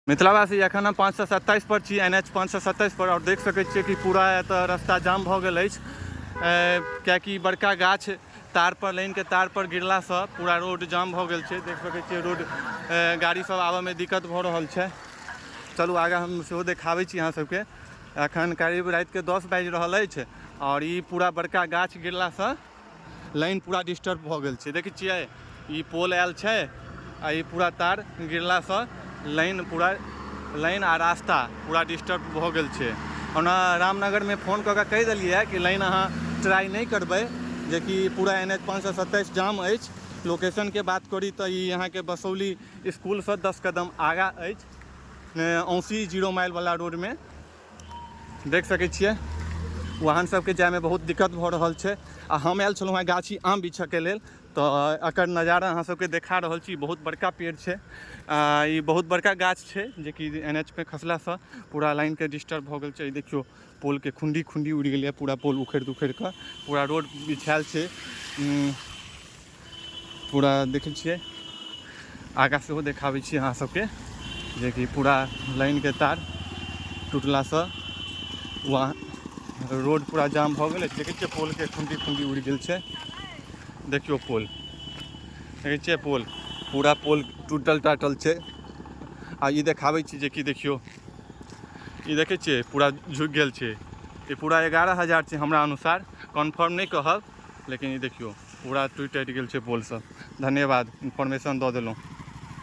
मिथिलावासी, एखन हम 527 पर छी, एन एच 527 पर, आओर देख सकै छियै कि पूरा एतऽ रस्ता जाम भऽ गेल अछि, किएकि बड़का गाछ तार पर, लाइनके तार पर गिरलासँ पूरा रोड जाम भऽ गेल छै। देख सकै छियै, रोड गाड़ी सब आबऽमे दिक्कत भऽ रहल छै। चलू, आगाँ हम सेहो देखाबै छी अहाँ सबके। एखन करीब रातिके 10 बाजि रहल अछि आओर ई पूरा बड़का गाछ गिरलासँ लाइन पूरा डिस्टर्ब भऽ गेल छै। देखै छियै, ई पोल आयल छै आ ई पूरा तार गिरलासँ लाइन, पूरा लाइन आ रास्ता पूरा डिस्टर्ब भऽ गेल छै। ओना रामनगरमे फोन कऽ कऽ कहि देलियै कि लाइन अहाँ ट्राइ नहि करबै, जेकि पूरा एन एच 527 जाम अछि। लोकेशनके बात करी तऽ ई अहाँके बसौली इसकुलसँ 10 कदम आगाँ अछि, औसी 0 माइलवला रोडमे। देख सकै छियै, वाहन सबके जायमे बहुत दिक्कत भऽ रहल छै। आ हम आयल छलहुँ हेँ गाछी आम बिछऽके लेल, तऽ एकर नजारा अहाँ सबके देखा रहल छी। बहुत बड़का पेड़ छै आ ई बहुत बड़का गाछ छै, जेकि एन एच पे खसलासँ पूरा लाइनके डिस्टर्ब भऽ गेल छै। ई देखियौ, पोलके खुंडी खुंडी उड़ि गेलैए, पूरा पोल उखड़ि तुखड़ि कऽ पूरा रोड बिछायल छै पूरा। देखै छियै, आगाँ सेहो देखाबै छी अहाँ सबके, जेकि पूरा लाइनके तार टूटलासँ वहाँ रोड पूरा जाम भऽ गेल। देखै छियै, पोलके खुंडी खुंडी उड़ि गेल छै। देखियौ पोल, देखै छियै पोल, पूरा पोल टूटल टाटल छै। आ ई देखाबै छी जेकि देखियौ, ई देखै छियै, पूरा झुकि गेल छै। ई पूरा 11,000 छै हमरा अनुसार, कन्फर्म नहि कहब, लेकिन ई देखियौ, पूरा टूटि टाटि गेल छै पोल सब। धन्यवाद, इन्फॉर्मेशन दऽ देलहुँ।